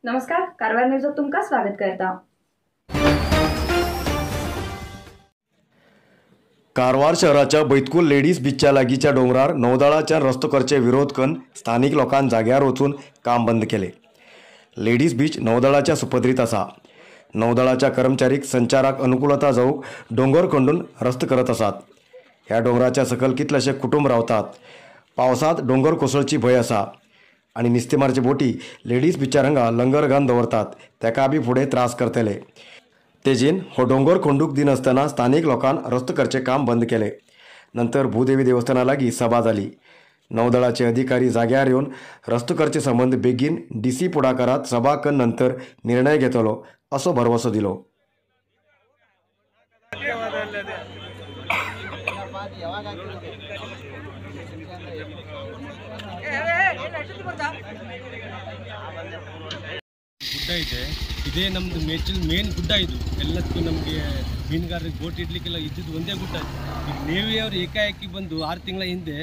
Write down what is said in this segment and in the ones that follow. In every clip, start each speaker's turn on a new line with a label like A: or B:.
A: नमस्कार, कारवार न्यूजात तुमकां स्वागत करता।
B: कारवार शहराच्या बैतकुल लेडीज बीचच्या लागीच्या डोंगरार नौदळाच्या रस्तो करचे विरोध करून स्थानिक लोकांनी जाग्यार वचून काम बंद केले। लेडीज बीच नौदळाच्या सुपदरीत आसा। नौदळाच्या कर्मचारीक संचाराक अनुकूलता जावंक डोंगर खंडून रस्तो करत आसात। ह्या डोंगराच्या सकल कितलेशे कुटुंब रावतात। पावसांत डोंगर कोसळची भंय आसा आनी नुस्तेमारचे बोटी लेडीज बिचार हांगा लंगर घालून दवरतात, तेका बी फुडें त्रास करतले। तेजीन हो डोंगर खंडूक दिनासतना स्थानिक लोकांन रस्तो करचें काम बंद केलें। नंतर भूदेवी देवस्थाना लागीं सभा जाली। नौदळाचे अधिकारी जाग्यार येवन रस्तो करचे संबंद बेगीन डीसी फुडाकारात सभा करून नंतर निर्णय घेतलो असो भरवसो दिलो।
C: ಗುಡ್ಡ ಇದೆ, ಇದೇ ನಮ್ಮದು ಮೇನ್ ಗುಡ್ಡ ಇದು. ಎಲ್ಲದಕ್ಕೂ ನಮಗೆ ಮೀನುಗಾರರಿಗೆ ಬೋಟ್ ಇಡ್ಲಿಕ್ಕೆಲ್ಲ ಇದ್ದಿದ್ದು ಒಂದೇ ಗುಡ್ಡ. ಈಗ ನೇವಿಯವರು ಏಕಾಏಕಿ ಬಂದು 6 ತಿಂಗಳ ಹಿಂದೆ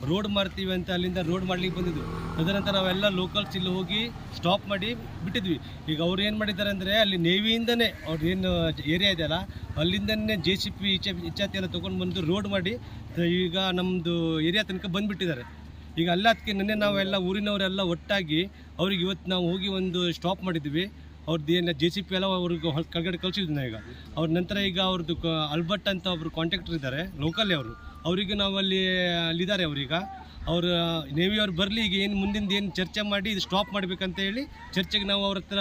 C: ರೋಡ್ ಮಾಡ್ತೀವಿ ಅಂತ ಅಲ್ಲಿಂದ ರೋಡ್ ಮಾಡ್ಲಿಕ್ಕೆ ಬಂದಿದ್ದು. ತದನಂತರ ನಾವೆಲ್ಲ ಲೋಕಲ್ಸ್ ಇಲ್ಲಿ ಹೋಗಿ ಸ್ಟಾಪ್ ಮಾಡಿ ಬಿಟ್ಟಿದ್ವಿ. ಈಗ ಅವ್ರು ಏನು ಮಾಡಿದ್ದಾರೆ ಅಂದರೆ ಅಲ್ಲಿ ನೇವಿಯಿಂದನೇ ಅವ್ರದ್ದು ಏನು ಏರಿಯಾ ಇದೆಯಲ್ಲ ಅಲ್ಲಿಂದನೇ ಜೆ ಸಿ ಪಿ ಇಚ್ಛಾತಿ ಎಲ್ಲ ತೊಗೊಂಡು ಬಂದು ರೋಡ್ ಮಾಡಿ ಈಗ ನಮ್ಮದು ಏರಿಯಾ ತನಕ ಬಂದುಬಿಟ್ಟಿದ್ದಾರೆ. ಈಗ ಅಲ್ಲದಕ್ಕೆ ನಿನ್ನೆ ನಾವೆಲ್ಲ ಊರಿನವರೆಲ್ಲ ಒಟ್ಟಾಗಿ ಅವ್ರಿಗೆ ಇವತ್ತು ನಾವು ಹೋಗಿ ಒಂದು ಸ್ಟಾಪ್ ಮಾಡಿದ್ವಿ. ಅವ್ರದ್ದು ಏನು ಜೆ ಸಿ ಪಿ ಎಲ್ಲ ಅವ್ರಿಗೆ ಕೆಳಗಡೆ ಕಳಿಸಿದ್ವಿ ನಾವು. ಈಗ ಅವ್ರ ನಂತರ ಈಗ ಅವ್ರದ್ದು ಅಲ್ಬರ್ಟ್ ಅಂತ ಒಬ್ಬರು ಕಾಂಟ್ಯಾಕ್ಟರ್ ಇದ್ದಾರೆ ಲೋಕಲ್ಲೇ ಅವರು, ಅವರಿಗೆ ನಾವು ಅಲ್ಲಿ ಅಲ್ಲಿದ್ದಾರೆ. ಅವ್ರೀಗ ಅವರು ನೇವಿಯವ್ರು ಬರಲಿ, ಈಗ ಏನು ಮುಂದಿಂದ ಏನು ಚರ್ಚೆ ಮಾಡಿ ಇದು ಸ್ಟಾಪ್ ಮಾಡಬೇಕಂತ ಹೇಳಿ ಚರ್ಚೆಗೆ ನಾವು ಅವ್ರ ಹತ್ರ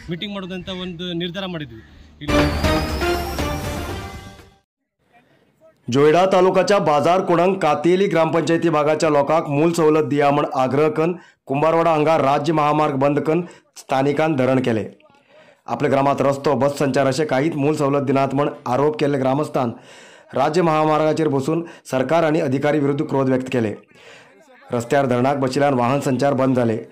C: ಮೀಟಿಂಗ್ ಮಾಡೋದಂತ ಒಂದು ನಿರ್ಧಾರ ಮಾಡಿದ್ವಿ. ಇಲ್ಲಿ
B: जोयडा तालुकाच्या बाजार कुणंग कातेली ग्रामपंचायती भागाच्या लोकांक मूल सवलत दिया म्हण आग्रह करून कुंभारवाडा हांगा राज्य महामार्ग बंद करून स्थानिकान धरण केले। आपल्या ग्रामात रस्तो बस संचार अशे कांयच मूल सवलत दिनात म्हण आरोप केल्ले ग्रामस्थान राज्य महामार्गाचेर बसून सरकार आनी अधिकारी विरुद्ध क्रोध व्यक्त केले। रस्त्यार धरणाक बशिल्ल्यान वाहन संचार बंद जाले।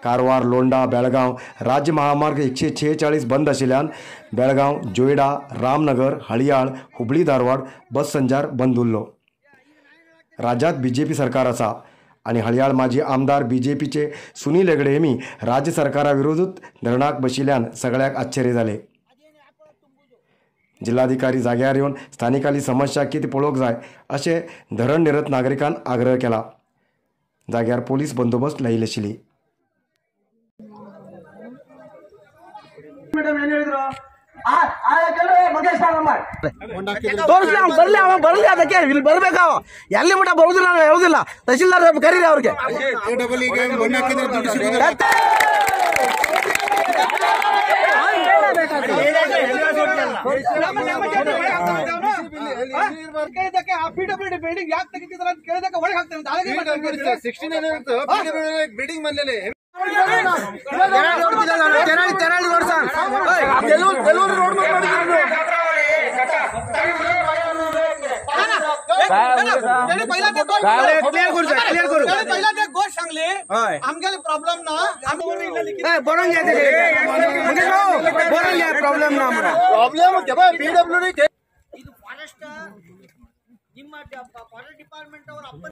B: कारवार लोंडा बेळगांव राज्य महामार्ग 146 बंद आशिल्ल्यान बेळगांव जोयडा रामनगर हळियाळ हुबळी धारवाड बस संचार बंद उरलो। राज्यात बीजेपी सरकार आसा आनी हळियाळ माजी आमदार बीजेपीचे सुनील हेगडे हेमी राज्य सरकारा विरोधात धरणाक बशिल्ल्यान सगळ्याक आश्चर्य जाले। जिल्हाधिकारी जाग्यार येवन स्थानिकाली समस्या कितें पळोवंक जाय अशें धरण निरत नागरिकान आग्रह केला। जाग्यार पोलीस बंदोबस्त लायिल्ली आशिल्ली।
D: ತೋರಿಸ್ಲಿ, ಅವ್ನು ಬರ್ಲಿ, ಅವ ಬರ್ಲಿ, ಅದಕ್ಕೆ ಇಲ್ಲಿ ಬರ್ಬೇಕು. ಅವ ಎಲ್ಲಿ ಮಟ್ಟ ಬರುದಿಲ್ಲ, ನಾನು ಹೇಳುದಿಲ್ಲ. ತಹಸೀಲ್ದಾರ್ ಕರೀರಿ ಅವ್ರಿಗೆ.
E: ಪಿಡಬ್ಲ್ಯೂಡಿ ಬಿಲ್ಡಿಂಗ್ ಯಾಕೆ ತೆಗಿತಿದಾರೆ ಅಂತ ಕೇಳಿದಕ್ಕೆ ಒಳಗೆ ಹಾಕ್ತಾರೆ.
F: ಬಿಲ್ಡಿಂಗ್ ಬಂದಲೇ
D: ತೆರಳಿ ರೋಡ್ ಸರ್, ಕೆಲವರು ರೋಡ್
E: सांगले आमगेले प्रॉब्लेम ना,
D: प्रॉब्लेम ना,
F: प्रॉब्लेम पीडब्ल्यूडी
E: ಇದು ಫಾರೆಸ್ಟ್ ನಿಮ್ಮ ಫಾರೆಸ್ಟ್ ಡಿಪಾರ್ಟ್ಮೆಂಟ್ ಅವರ ಅಪ್ಪ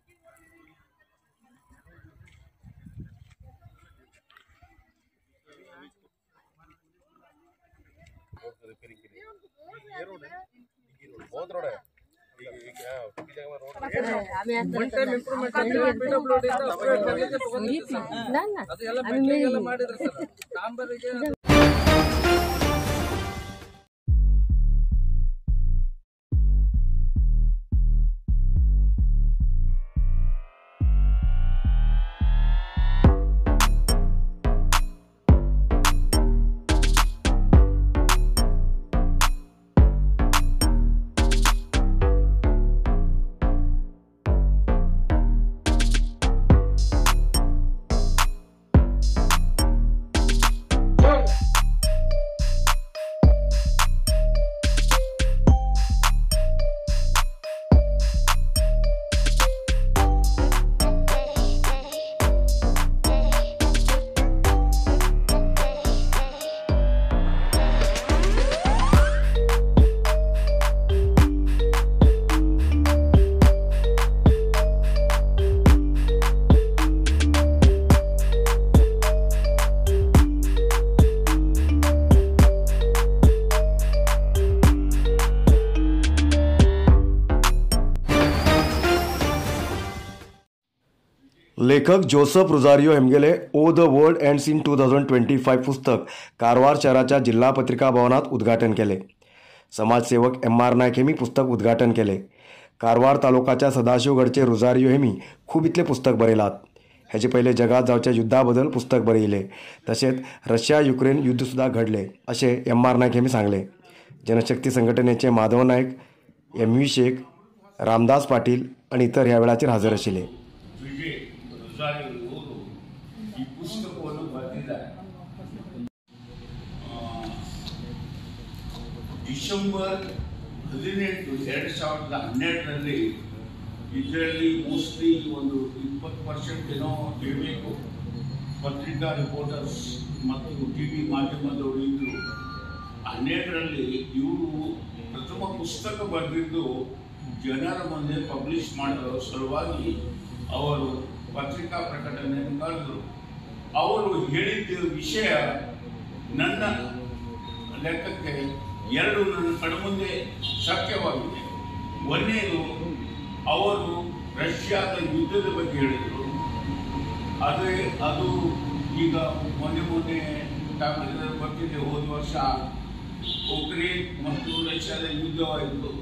D: Go!
B: लेखक जोसफ रुजारियो हेमगेले oh the world ends in 2025 पुस्तक कारवार शहराच्या जिल्हा पत्रिका भवनात उद्घाटन केले. समाजसेवक एम.आर. नायक हेमी पुस्तक उद्घाटन केले. कारवार तालुकाच्या सदाशिवगडचे रुजारियो हेमी खूब इतले पुस्तक बरयलात. हेजे पयले जगात जावच्या युद्धा बद्दल पुस्तक बरयले, तशेंच रशिया युक्रेन युद्ध सुद्धा घडले अशें एम.आर. नायक हेमी सांगले. जनशक्ती संघटनेचे माधव नायक, एम.व्ही. शेख, रामदास पाटील आनी इतर ह्या वेळाचेर हजर आशिल्ले.
G: ಇವರು ಈ ಪುಸ್ತಕವನ್ನು ಬರೆದಿದ್ದಾರೆ. ಡಿಸೆಂಬರ್ 18, 2012ರಲ್ಲಿ ಇದರಲ್ಲಿ ಮೋಸ್ಟ್ಲಿ ಒಂದು 20% ಏನೋ ಇರಬೇಕು ಪತ್ರಿಕಾ ರಿಪೋರ್ಟರ್ಸ್ ಮತ್ತು ಟಿ ವಿ ಮಾಧ್ಯಮದವರು ಇದ್ದರು. 12ರಲ್ಲಿ ಇವರು ಪ್ರಥಮ ಪುಸ್ತಕ ಬರೆದಿದ್ದು ಜನರ ಮುಂದೆ ಪಬ್ಲಿಷ್ ಮಾಡುವ ಸಲುವಾಗಿ ಅವರು ಪತ್ರಿಕಾ ಪ್ರಕಟಣೆಯನ್ನು ಕರೆದರು. ಅವರು ಹೇಳಿದ್ದ ವಿಷಯ ನನ್ನ ಲೆಕ್ಕಕ್ಕೆ ಎರಡು ನನ್ನ ಕಣ್ಮುಂದೆ ಸತ್ಯವಾಗಿದೆ. ಒಂದನೇದು, ಅವರು ರಷ್ಯಾದ ಯುದ್ಧದ ಬಗ್ಗೆ ಹೇಳಿದರು. ಅದೇ ಅದು ಈಗ ಮೊನ್ನೆ ಮೊನ್ನೆ ಬರ್ತಿದೆ, ಹೋದ ವರ್ಷ ಉಕ್ರೇನ್ ಮತ್ತು ರಷ್ಯಾದ ಯುದ್ಧವಾಯಿತು.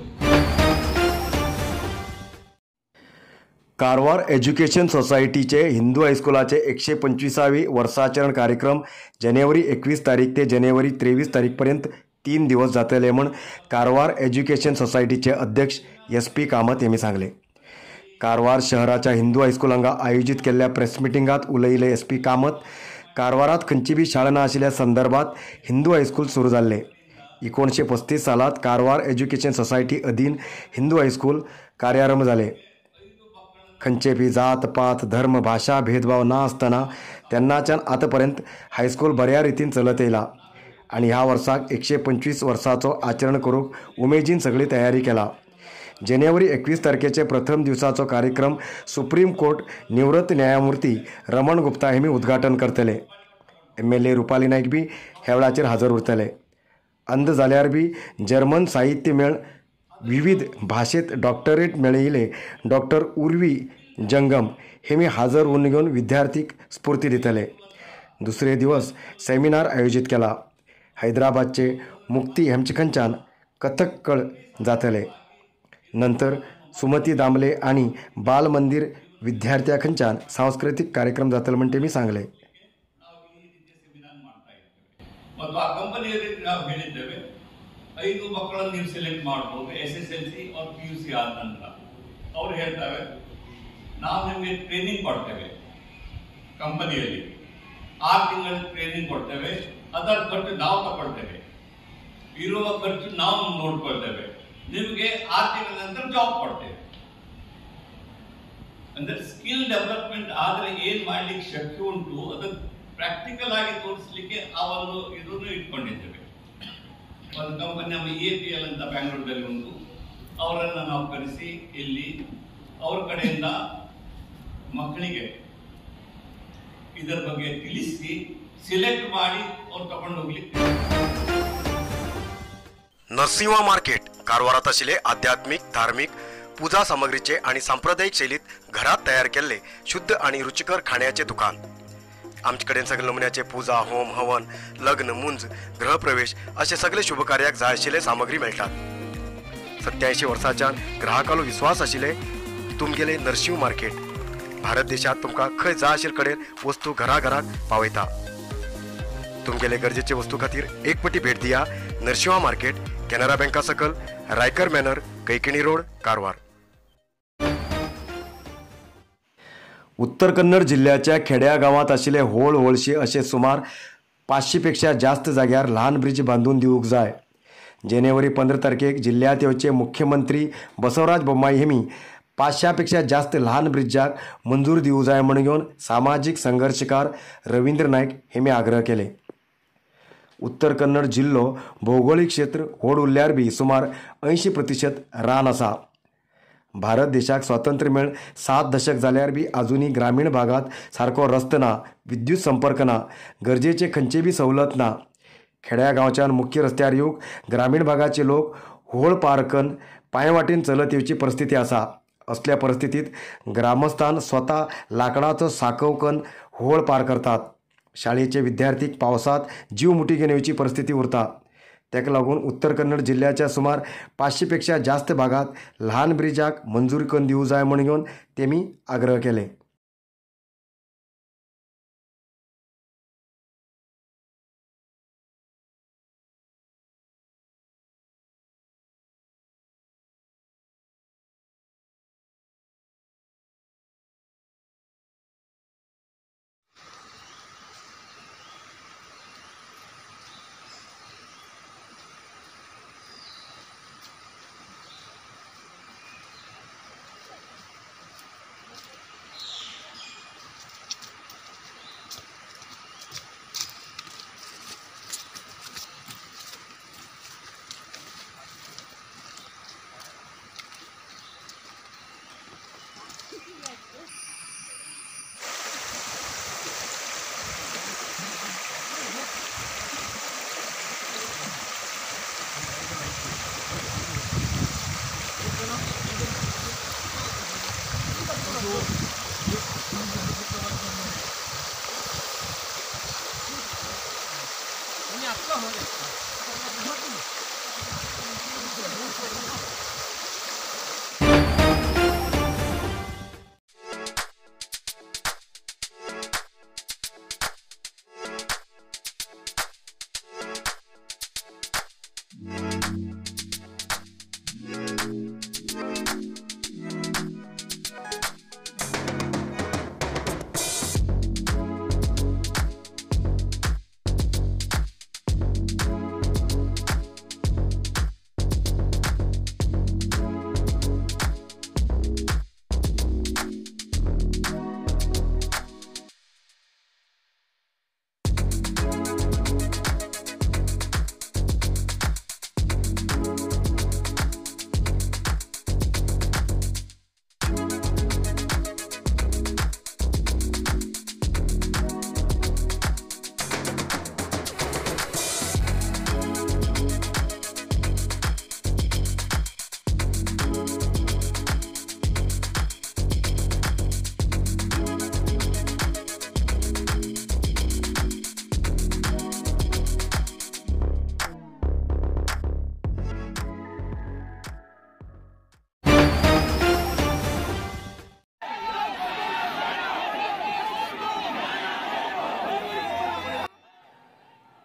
B: कारवार एज्युकेशन सोसायटीचे हिंदू हायस्कुलाचे 125वी वर्साचरण कार्यक्रम जानेवारी 21 तारीख ते जानेवारी 23 तारीख पर्यंत 3 दिवस जातले म्हूण कारवार एज्युकेशन सोसायटीचे अध्यक्ष एस.पी. कामत यांनी सांगले. कारवार शहराच्या हिंदू हायस्कूल हांगा आयोजीत केल्ल्या प्रेस मिटिंगात उलयले एस.पी. कामत. कारवारात खंयची बी शाळा ना आशिल्ल्या संदर्भात हिंदू हायस्कूल सुरू जाल्ले. 1935 सालात कारवार एज्युकेशन सोसायटी अधीन हिंदू हायस्कूल कार्यारंभ जाले. खंयचे बी जात पात धर्म भाशा भेदभाव ना आसतना तेन्नाच्यान आतांपर्यंत हायस्कूल बऱ्या रितीन चलत येयला आनी ह्या वर्साक 125 वर्साचो आचरण करूंक उमेदीन सगळी तयारी केला. जानेवारी 21 तारखेचे प्रथम दिवसाचो कार्यक्रम सुप्रीम कोर्ट निवृत्त न्यायमूर्ती रमण गुप्ता हेमी उद्घाटन करतले. एम.एल.ए. रुपाली नायक बी ह्या वेळाचेर हजर उरतले. अंध जाल्यार बी जर्मन साहित्य मेळ विविध भाशेत डॉक्टरेट मेळयिल्ले डॉक्टर उर्वी जंगम हे मी हजर उरून घेवन विद्यार्थीक स्फूर्ती दितले. दुसरे दिवस सेमिनार आयोजीत केला. हैदराबादचे मुक्ती हेमचखंच्यान कथक्कळ जातले. नंतर सुमती दामले आणि बाल मंदिर विद्यार्थ्या खंच्यान सांस्कृतिक कार्यक्रम जातले म्हण ते मी सांगले.
G: 5 ಮಕ್ಕಳನ್ನು ನೀವು ಸೆಲೆಕ್ಟ್ ಮಾಡ್ಬೋದು SSLC R PUC ಆದ ನಂತರ. ಅವ್ರು ಹೇಳ್ತಾರೆ, ನಾವು ನಿಮಗೆ ಟ್ರೈನಿಂಗ್ ಕೊಡ್ತೇವೆ, ಕಂಪನಿಯಲ್ಲಿ 6 ತಿಂಗಳ ಟ್ರೈನಿಂಗ್ ಕೊಡ್ತೇವೆ, ಅದರ ಖರ್ಚು ನಾವು ತಗೊಳ್ತೇವೆ, ಇರುವ ಖರ್ಚು ನಾವು ನೋಡ್ಕೊಳ್ತೇವೆ, ನಿಮಗೆ 6 ತಿಂಗಳ ನಂತರ ಜಾಬ್ ಕೊಡ್ತೇವೆ. ಅಂದರೆ ಸ್ಕಿಲ್ ಡೆವಲಪ್ಮೆಂಟ್ ಆದರೆ ಏನು ಮಾಡ್ಲಿಕ್ಕೆ ಶಕ್ತಿ ಉಂಟು ಅದನ್ನು ಪ್ರಾಕ್ಟಿಕಲ್ ಆಗಿ ತೋರಿಸಲಿಕ್ಕೆ ಆ ಒಂದು ಇದನ್ನು ಇಟ್ಕೊಂಡಿದ್ದೇವೆ. ಒಂದು ಕಂಪನಿ ನಮ್ಮ APL ಅಂತ ಬ್ಯಾಂಗ್ಳೂರಲ್ಲಿ ಉಂಟು, ಅವರನ್ನು ನಾವು ಕರೆಸಿ ಇಲ್ಲಿ ಅವ್ರ ಕಡೆಯಿಂದ ಮಕ್ಕಳಿಗೆ ಇದರ ಬಗ್ಗೆ ತಿಳಿಸಿ ಸಿಲೆಕ್ಟ್ ಮಾಡಿ ಅವ್ರು ತಗೊಂಡು ಹೋಗ್ಲಿಕ್ಕೆ.
B: नरसिंहा मार्केट कारवारात आशिल्ले आध्यात्मिक धार्मिक पूजा सामग्रीचे आनी सांप्रदायिक शैलीत घरात तयार केल्ले शुद्ध आनी रुचिकर खाण्याचे दुकान. आमचे कडेन सगळे नमुन्याचे पूजा होम हवन लग्न मुंज गृहप्रवेश असे सगळे शुभकार्याक जाय आशिल्ले सामग्री मेळटात. 87 वर्सांच्यान ग्राहकालो विश्वास आशिल्ले तुमगेले नरसिंह मार्केट भारत देशात तुमकां खंय जाय आशिल्ले कडेन वस्तू घराघराक पावयता. तुमगेले गरजेचे वस्तू खातीर एक पटी भेट दिया नरसिंहा मार्केट, केनरा बँका सकल, रायकर मॅनर, कैकिणी रोड, कारवार. उत्तर कन्नड जिल्ह्याच्या खेड्या गांवांत आशिल्ले होळ होळशी अशे सुमार 500 पेक्षा जास्त जाग्यार ल्हान ब्रिज बांदून दिवंक जाय. जानेवारी 15 तारखेक जिल्ह्यांत येवचे मुख्यमंत्री बसवराज बोम्माई हेमी 500 पेक्षा जास्त ल्हान ब्रिजाक मंजूर दिवंक जाय म्हूण घेवन सामाजीक संघर्शकार रवींद्र नायक हेमी आग्रह केले. उत्तर कन्नड जिल्लो भौगोलिक क्षेत्र व्हड उरल्यार बी सुमार 80% रान आसा. भारत देशाक स्वातंत्र्य मेळ 7 दशक जाल्यार बी आजुनूय ग्रामीण भागात सारको रस्तो ना, विद्युत संपर्क ना, गरजेचे खंयची बी सवलत ना. खेड्या गांवच्यान मुख्य रस्त्यार येवंक ग्रामीण भागाचे लोक होळ पार कन्न पांयवाटेन चलत येवची परिस्थिती आसा असल्या परिस्थितीत ग्रामस्थान स्वतः लाकडाचो साकव करून होळ पार करतात. शाळेचे विद्यार्थी पावसात जीव मुठी घेवन येवची परिस्थिती उरता. ताका लागून उत्तर कन्नड जिल्ल्याच्या सुमार 500 पेक्षा जास्त भागात ल्हान ब्रिजाक मंजूर करून दिवं जाय म्हूण घेवन तेमी आग्रह केले.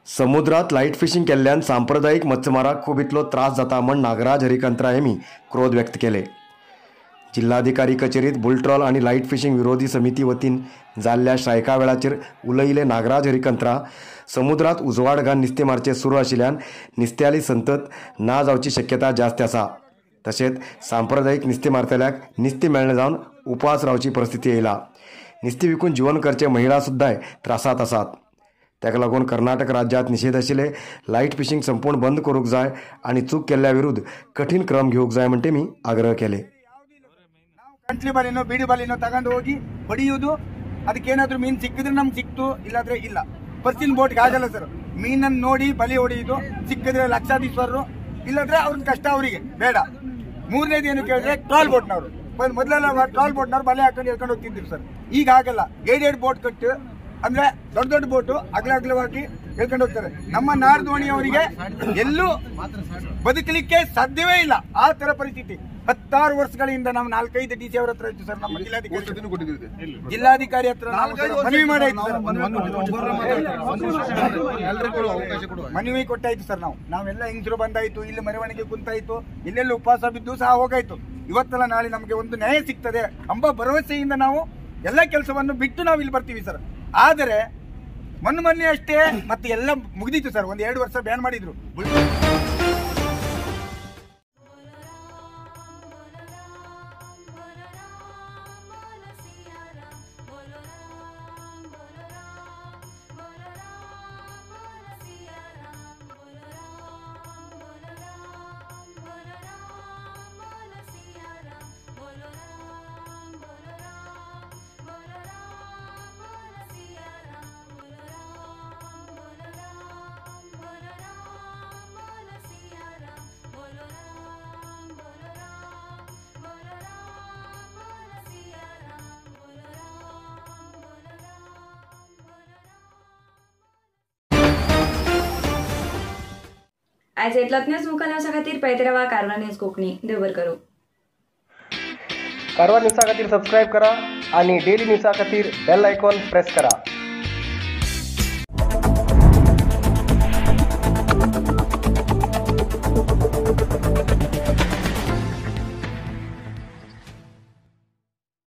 B: समुद्रात लाईट फिशिंग केल्ल्यान सांप्रदायिक मत्स्यमाराक खूब इतलो त्रास जाता म्हण नागराज हरिकंत्रा हेमी क्रोध व्यक्त केले. जिल्हाधिकारी कचेरीत बुलट्रॉल आनी लाईट फिशिंग विरोधी समिती वतीन जाल्ल्या स्ट्रायका वेळाचेर उलयिल्ले नागराज हरिकंत्रा समुद्रात उजवाड घालून नुस्तें मारचें सुरू आशिल्ल्यान नुस्त्याली संतत ना जावची शक्यता जास्त आसा. तशेंच सांप्रदायिक नुस्तें मारतल्याक नुस्तें मेळना जावन उपास रावची परिस्थिती येयला. नुस्तें विकून जिवन करचे महिला सुद्दां त्रासांत आसात. ताका लागून कर्नाटक राज्यांत निषेध आशिल्ले लाईट फिशिंग संपूर्ण बंद करूंक जाय आनी चूक केल्ल्या विरुद्ध कठीण क्रम घेवंक जाय म्हणटे मी आग्रह केले.
F: ಕಂಟ್ಲಿ ಬಲಿನೋ ಬೀಡಿ ಬಲಿನೋ ತಗೊಂಡು ಹೋಗಿ ಹೊಡೆಯುವುದು, ಅದಕ್ಕೇನಾದ್ರೂ ಮೀನು ಸಿಕ್ಕಿದ್ರೆ ನಮ್ಗೆ ಸಿಕ್ತು, ಇಲ್ಲಾಂದ್ರೆ ಇಲ್ಲ. ಪರ್ಸಿನ್ ಬೋಟ್ಗೆ ಆಗಲ್ಲ ಸರ್. ಮೀನನ್ನು ನೋಡಿ ಬಲಿ ಹೊಡೆಯುವುದು, ಸಿಕ್ಕಿದ್ರೆ ಲಕ್ಷಾಧೀಶ್ವರರು, ಇಲ್ಲಾಂದ್ರೆ ಅವ್ರ ಕಷ್ಟ ಅವರಿಗೆ ಬೇಡ. ಮೂರನೇದು ಏನು ಕೇಳಿದ್ರೆ ಟ್ರಾಲ್ ಬೋಟ್ನವರು ಮೊದಲೆಲ್ಲ ಟ್ರಾಲ್ ಬೋಟ್ನವ್ರು ಬಲೆ ಹಾಕೊಂಡು ಹೇಳ್ಕೊಂಡು ಹೋಗ್ತಿದ್ರು ಸರ್. ಈಗ ಆಗಲ್ಲ. ಗೈಡೆಡ್ ಬೋಟ್ ಕಟ್ಟು ಅಂದ್ರೆ ದೊಡ್ಡ ದೊಡ್ಡ ಬೋಟು ಅಗಲ ಅಗಲವಾಗಿ ಹೇಳ್ಕೊಂಡು ಹೋಗ್ತಾರೆ. ನಮ್ಮ ನಾರ್ದೋಣಿಯವರಿಗೆ ಎಲ್ಲೂ ಬದುಕಲಿಕ್ಕೆ ಸಾಧ್ಯವೇ ಇಲ್ಲ, ಆ ತರ ಪರಿಸ್ಥಿತಿ. 16 ವರ್ಷಗಳಿಂದ ನಾವು 4-5 ಡಿ ಸಿ ಅವರ ಹತ್ರ ಇತ್ತು ಸರ್. ನಮ್ಮ ಜಿಲ್ಲಾಧಿಕಾರಿ ಹತ್ರ ಮನವಿ ಮಾಡಾಯ್ತು ಸರ್, ಮನವಿ ಕೊಟ್ಟಾಯ್ತು ಸರ್. ನಾವೆಲ್ಲ ಹೆಂಗಸರು ಬಂದಾಯ್ತು, ಇಲ್ಲಿ ಮೆರವಣಿಗೆ ಕುಂತಾಯ್ತು, ಇಲ್ಲೆಲ್ಲ ಉಪವಾಸ ಬಿದ್ದು ಸಹ ಹೋಗಾಯ್ತು. ಇವತ್ತೆಲ್ಲ ನಾಳೆ ನಮಗೆ ಒಂದು ನ್ಯಾಯ ಸಿಗ್ತದೆ ಎಂಬ ಭರವಸೆಯಿಂದ ನಾವು ಎಲ್ಲ ಕೆಲಸವನ್ನು ಬಿಟ್ಟು ನಾವು ಇಲ್ಲಿ ಬರ್ತೀವಿ ಸರ್. ಆದರೆ ಮೊನ್ನೆ ಅಷ್ಟೇ ಮತ್ತೆ ಎಲ್ಲ ಮುಗಿದಿತ್ತು ಸರ್. 1-2 ವರ್ಷ ಬ್ಯಾನ್ ಮಾಡಿದ್ರು.
H: Bolo Ram,
A: आयज इतलोच न्यूज मुखार न्यूजा खातीर पळयत रावा कारवार न्यूज कोंकणी. देव बरें करूं.
H: कारवार न्यूजा खातीर सबस्क्रायब करा आणि डेली न्यूजा खातीर बेल आयकॉन प्रेस करा.